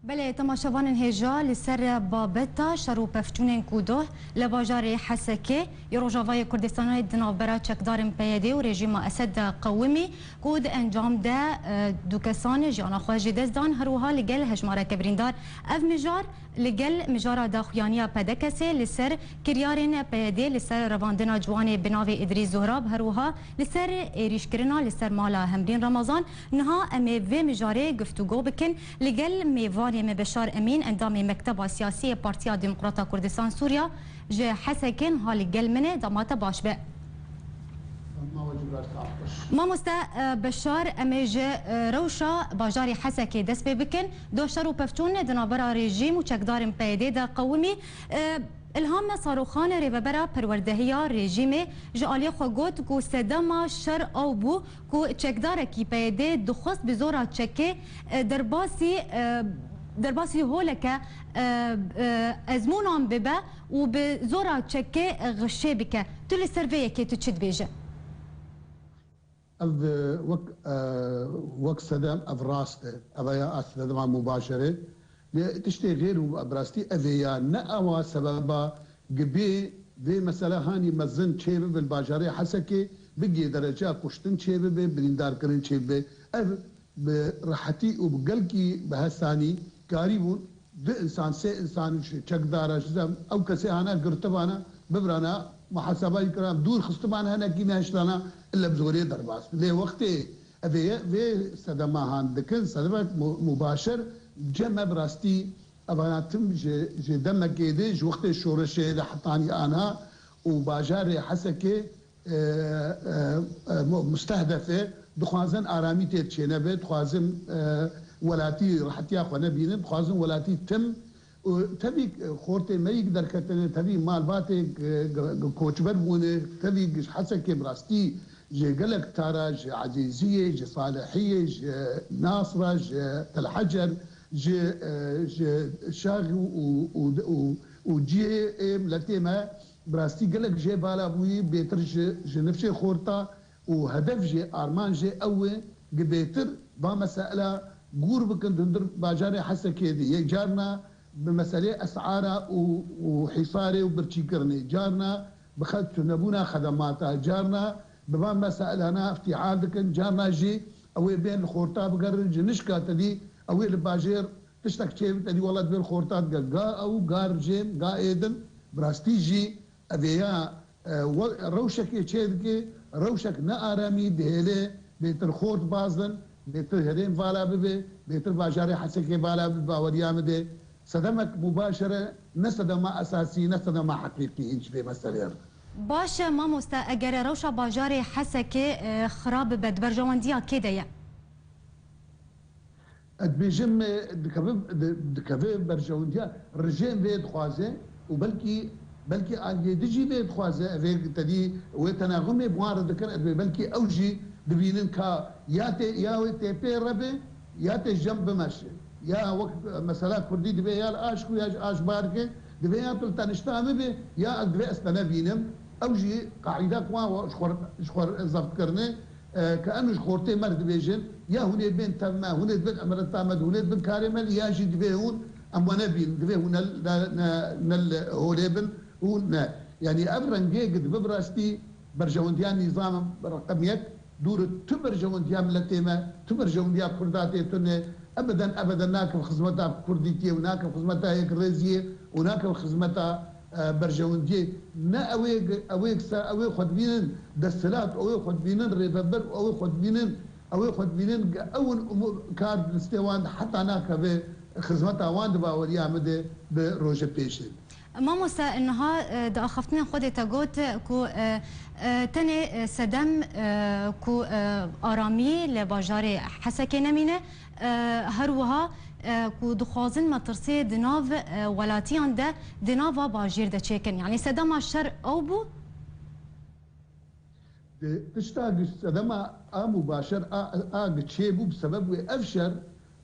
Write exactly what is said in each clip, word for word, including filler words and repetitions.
Belê, temaşevanên hêja, li ser babeta şer û pevçûnên ku doh li bajarê Hesekê yê Rojavayê Kurdistanê di navbera çekdarên P Y D û rejîma Esed de qewimî, ku di encam de, e, du kesan jiyana xwe ji dest dan, her wiha li gel hejmareke birîndar. Ev mijar li gel mijara daxuyaniya P D K S'ê li ser kiryarên P Y D li ser revandina ciwanê bi navê Îdrîs Zohrab, her wiha li ser êrîşkirina li ser mala Hemrîn Remezan. Niha em ê vê mijarê guftûgo bikin li gel mêvanê me Beşar Emîn, endamê Mekteba Siyasî yê Partiya Demokrata Kurdistan Sûriya ji Hesekê, niha li gel min e, dema te baş be. Mamoste, e, Beşar, em ê ji, e, rewşa bajarê Hesekê dest pê bikin. Doh şer û pevçûn di navbera rejîm û çekdarên P Y D de qewimî. E, Îlham Mesaroxan, rêvebera perwerdehiya rejîmê, ji aliyê xwe got ku sedema şer ew bû ku çekdarekî P Y D dixwest bi zora çekê, e, derbasî, e, derbasî holeke, e, e, ezmûnan bibe û bi zora çekê, e, xişê bike. Tu li ser vê yekê tu çi dibêje? Ev, e, wek, e, wek sedem, ev rast e. Ev ya sedema mubaşere. Lê tiştê xêr û bi rastî ev ê ya ne ewa sebeba gi bê vê mesela hanî mezin çêbibe li bajarê Hesekê, bigê dereca kuştin çêbibe, birîndarkirin çêbibe. Ev bi rehetî û bi gelkî bi hesanî karîbûn du însan, sê însan ji çekdara ji zem ew kesê hana girtibana, bibrana, muhaseba yî kiran, dûr xistibana, hinekî nehiştana, ille bi zorê derbas. Lê wextê ev ê vê sedema han dikin, sedemek mu-, mubaşer, cem me bi rastî evana tim ji, ji demekê de, ji wextê şoreşê de hetanî ana û bajarê Hesekê e, e, e, mu-, mustehdef e, dixwazin aramî tê çênebe, dixwazin, e, welatî rehetiya xwe nebînin, dixwazin welatî tim û tevî, e, xortê me yî derketine, tevî malbatê, e, g-, g-, koçber bûne, tevî ji Hesekê bi rastî ji gelek tara, ji Ezîziyê, ji Salihiyê, ji Nasra, ji Telhecer, ji, e, ji Şaxî û, û, û, û, û cihê, e, miletê me Bi rastî gelek jê vala bûyî, bêtir ji, ji nifşê xorta û hedef jê, armanc jê ew e, gi bêtir va mesela gûr bikin di hundir bajarê Hesekê de. Yek carna bi meselê esara û, û hîsarê û birçîkirinê, carna bi xet tunebûna xedemata, carna bi van meselana îftîhal dikin, carna jî ew ê bên li xorta bigerin, ji nişka te dî ew ê li bajêr tiştek çêbit, te dî wela divê li xorta dige. Ga ew, ga rijêm, ga êdin, bi rastî jî Evê ya, e, we-, rewşekê çêdike, rewşek ne aramî dihêle, bêtir xort bazin, bêtir herêm vala bibe, bêtir bajarê Hesekê vala bibe, baweriya min de. Sedemek mubaşere, ne sedema esasî, ne sedema heqîqî hîn ji vê meselê re. Baş e mamoste, eger rewşa bajarê Hesekê, e, xirab bibe, di berjewendiya kê de ye? Ez dibêjim, e, dikeve, di-, dikeve berjewendiya rijêm vê dixwaze û belkî, belkî aliyê din jî vê dixwaze, ev ê tedî wê tenaxumê bi wan re dikin, ez dibê belkî ew jî dibînin ka ya tê, ya wê tê pê re be, ya tê jem bimeşe. Ya wek, e, mesela kurdî dibê ya li aşk û ya ji aşk barike, dibê ya tu li tenişta min be, ya ez dibê ez te nebînim. Ew jî qaîda ku wan ji xwe, ji xwe zeft kirine. E, ke em ji xortê me re dibêjin, ya hûn ê bên tev me, hûn ê dibin emireta me, hûn ê dibin karê me, ya jî divê hûn em we nebînin, divê hûn ne, ne, ne, ne li holê bin û ne. Yanî ev rengê gi dibe bi rastî berjewendiya nîzam reqem yek, dûr tu berjewendiya miletê me, tu berjewendiya kurda tê tune, ebeden, ebeden nakev xizmeta kurdîtiyê û nakev xizmeta yek rêziyê û nakev xizmeta e, berjewendiyê ne ew ê, ew ê se-, ew ê xwe dibînin desthilat, ew ê xwe dibînin rêveber, ew ê xwe dibînin, ew ê xwe dibînin ge-, ew in umu-, kar di destê wan de heta nakeve xizmeta wan di baweriya min de bi roje pêşê. Mamoste, niha, e, di axaftinên xwe de te got ku, e, e, tenê, e, sedem, e, ku, e, aramî li bajarê Hesekê nemîne, E, her wiha, e, ku dixwazin metirsiyê di nav, e, welatiyan de, di nava bajêr de çêkin. Yanî sedema şer ew bû? Di tişta gi sedema a mubaşer a, a gi çêbû bi sebeb wê ev şer,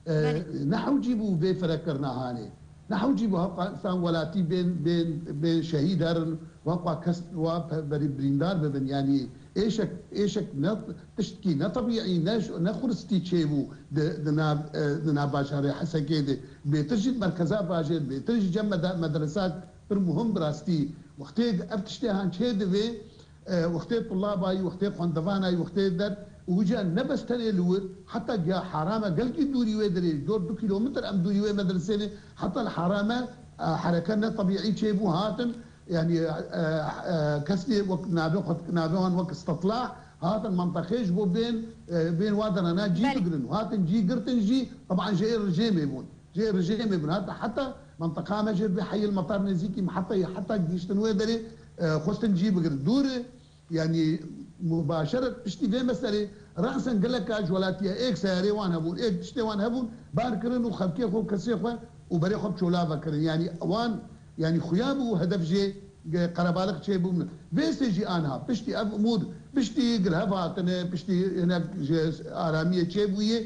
e, Belê. ne hewcî bû vê firekirina hanê. Ne hewcî bû hevqan insan welatî bên, bên, bên şehîd herin Wa xwe kes, wa pe-, berî birîndar bibin. Yanî êşek, êşek ne tiştkî ne tebîî, ne ş-, ne xuristî çêbû di, di nav, e, di nav bajarê Hesekê de. Bêtir jî di merkeza bajêr, bêtir jî cem meda-, medresa pir muhim bi rastî. Wextê ev tiştê han çê divê, e, wextê tulabayî, wextê xwendevanayî, wextê der û wîca ne bes tenê li wir, heta giya Harame gelkî dûrî wê derê, dor du kîlometr em dûrî wê medresê ne, heta li Harame, e, hereke ne tebîî çêbû hatin. Yanî, e, e, kesê wek navê xwe, navê wan wek Stetlah hatin menteqê ji bo bên, e, bên wa derana cî Belê. bigirin. Hatin cî girtin jî, teban ji ê rejêmê bûn. Ji ê rejêmê bûn. Hatin heta menteqa me jê bi Heyil Metar nêzîkî me heta, heta gihiştin wê derê, e, xwestin cî bigirin. Dûr e, yanî mubaşeret piştî vê meselê rasen geleka ji welatiya êk seyarê wan hebûn, êk tiştê wan hebûn, bar kirin û xelkê xwe û kesê xwe û berê xwe bi çola vekirin. Yanî wan Yanî xuya bû hedef jê ge-, qerebalix çêbû min. Vêsê jî anha, piştî ev umûd, piştî girhev hatine, piştî hinek ji aramiyê çêbûyê,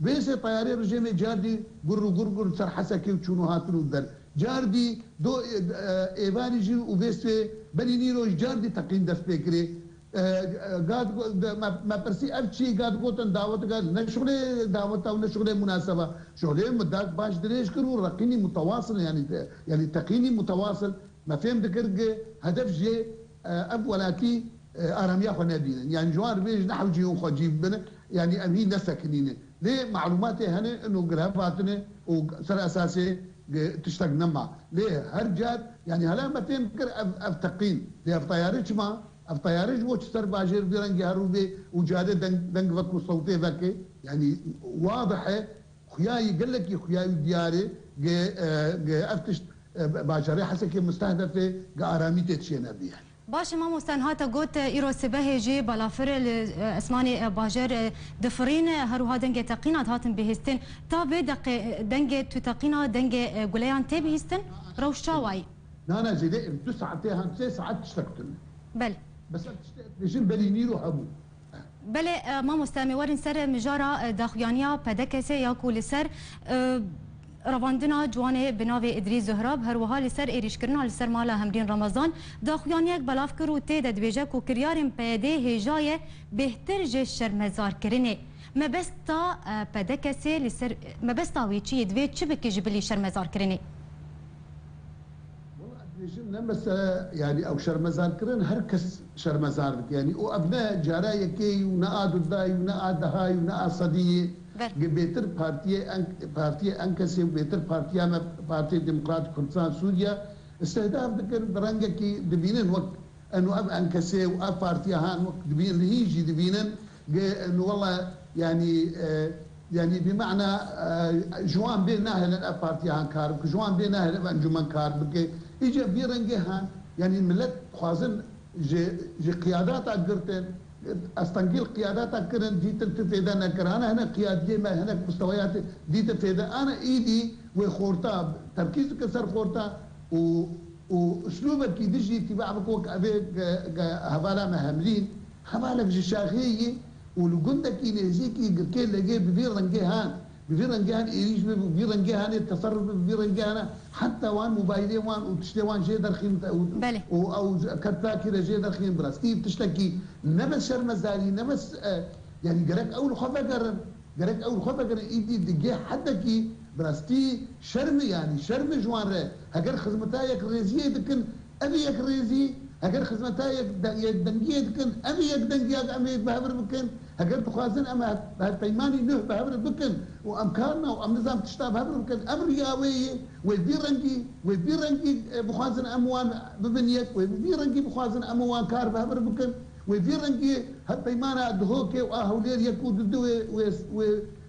vêsê teyarê rejêmê cardî gur û gur gur ser Hesekê û çûn û hatin û der. Cardî do, e, e, êvarî jî û vêsê berî nîro jî cardî teqîn dest pê kirê. E, e, gad go-, de, me, me pirsî ev çi? Gad gotin dawet, gad ne şixulê daweta û ne şixulê munaseba. Şixulê min dak baş dirêj kir û reqînî mutewasıl, yanî te-, yanî teqînî mutewasıl. Me fêm dikir ki hedef jê, e, ev welatî, e, aramiya xwe nebînin. Yanî ji wan re bêj ne hewcî hûn xwe cî bibin, yanî em hî nesekinînin. Lê malûmatê hene ino girhev hatine û ser esasê, e, tiştek nema. Lê her car, yanî hela me fêm kir ev, ev teqîn. Lê ev teyarê çima? Ev teyarê ji bo çi ser bajêr vî rengî her rû bê û carê deng, deng vek û sewtê veke? Yanî wadih e, xuyayî gelekî xuyayî diyar e, ge, e, ge ev tişt, e, bajarê Hesekê mustehdef e, ge aramî tê çênebî. Baş e mamoste, niha te got, e, îro sibehê jî balafir li, e, esmanê, e, bajêr, e, difirîn, e, her wiha dengê teqîna dihatin bihîstin. Ta vê deqê, e, dengê tu teqîna dengê, e, guleyan tê bihîstin? Rewş çawa yî? Na, na, zêde em du saetê han sê saet tiştek tune. Belê. Bes ev tiştê ez dibêjim berî nîro hebû. Belê, e, mamoste, em ê werin ser mijara, e, daxuyaniya P D K S'ê ya ku li ser, e, revandina ciwanê bi navê Îdrîs Zohrab, her wiha li ser êrîşkirina li ser mala Hemrîn Remezan, daxuyaniyek belav kir û tê de dibêje ku kiryarên P Y D'ê hêja ye bêhtir ji şermezarkirinê. Mebesta, e, P D K S'ê li ser, mebesta wê çi ye? Divê çi bike ji bilî şermezarkirinê? Wela ez dibêjim ne mesele, yanî ew şermezarkirin her kes şermezar dike. Yanî û ev ne cara yekê yî û ne a dudayî û ne a dehayî û ne a sedî yê. Belê. Ge bêtir partiyê en-, partiyê ENKS'ê û bêtir partiya me, Partiyê Demokrat Kurdistan Sûriye, istihdaf dikin, bi rengekî dibînin wek eno ev ENKS'ê û ev partiya han wek dibîn, li hîn jî dibînin, ge eno wela, yanî, e, yanî bi mana, e, ji wan bê nahêlin ev partiya han kar bike, ji wan bê nahêlin ev encûmen kar bike. Îca vî rengê han, yanî millet dixwazin ji, ji qiyadata girtin, astengî li qiyadata kirin, dîtin tu fêde nekir. Ana hinek qiyadiyê me, hinek mustewayatê dîtin fêde. Ana îdî wê xorta, terkîz dikin ser xorta û û uslûbekî dijî tîba bike wek evê ge, ge hevala me Hemrîn, hevalek ji şaxê yî û li gundekî nêzîkî girkê legê bi vî rengê han, bi vî rengê han êrîş bibe, bi vî rengê hanê teserruf bibe, bi vî rengê hana heta wan mobaylê wan û tiştê wan jê derxîn û, Belê. û ew kertlakî re jê derxîn bi rastî tiştekî ne bes şermezarî, ne bes, e, yanî gerek ew li xwe vegerin. Gerek ew li xwe vegerin, îdî digê hedekî bi rastî şerm e, yanî şerm e ji wan re. Heger xizmeta yekrêziyê dikin, ev ê yekrêzî, heger xizmeta yek de-, yekdengiyê dikin, ev ê yekdengiya em ê bi hev re bikin. Heger dixwazin em hev-, hevpeymanî nuh bi hev re bikin û em karna û em nizam tişta bi hev re bikin, ev riya wê ye, wê vî rengî, wê vî rengî, e, bixwazin em wan bibin yek, wê vî rengî bixwazin em wan kar bi hev re bikin. Wê vî rengî hevpeymana Duhokê û a Hewlêr yek û du du wê, wê, wê,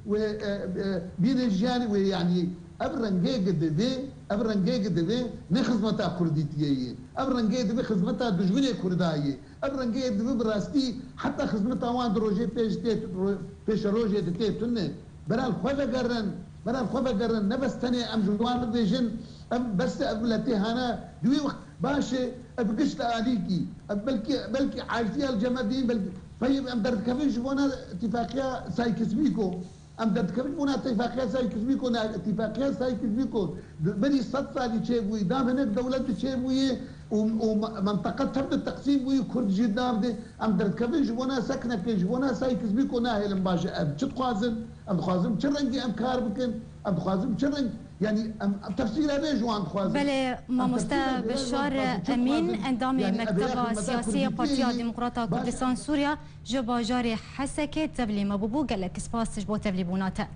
wê, e, e, bîne jiyanê wê, yanî ev rengê gi divê, ev rengê gi divê ne xizmeta Kurdîtiyê ye. Ev rengê divê xizmeta dijminê Kurda ye. Ev rengê divê bi rastî heta xizmeta wan di rojê pêş tê, ro-, pêşerojê di tê tune. Bera li xwe vegerin, bera li xwe vegerin, ne bes tenê em ji wan bibêjin, ev bes e, ev miletê hana, di wî wext baş e, ev giş li alîkî, ev belkî, belkî aciziya li cem me dîn, belkî, teyib em derdikevin ji bona tîfaqiya Sykes-Picot, em derdikevin ji bona tîfaqiya Sykes-Picot, ne, tîfaqiya Sykes-Picot, di berî sed salî çêbûyî, dam hinek dewlet di çêbûyî, û, û me-, menteqe tev de teqsîm bûyî, Kurd jî nav de. Em derdikevin ji bona seknekê, ji bona sayî kizmîko nahêlin baş e. Em çi dixwazin? Em dixwazin çi rengî em kar bikin? Em dixwazin çi reng, yanî em, em tefsîre vê ji wan dixwazin. Belê, Em mamoste tefsîre vê ji wan Beşar dixwazin. Çi Emîn, dixwazin? Endamê Yanî ev ê Mekteba xizmeta Siyasî ya Kurdîtiyê Partiya yî Demokrata baş e. Kurdistan Sûriya, ji bajarê Hesekê tevlî me bûbû. Gelek spas ji bo tevlîbûna te.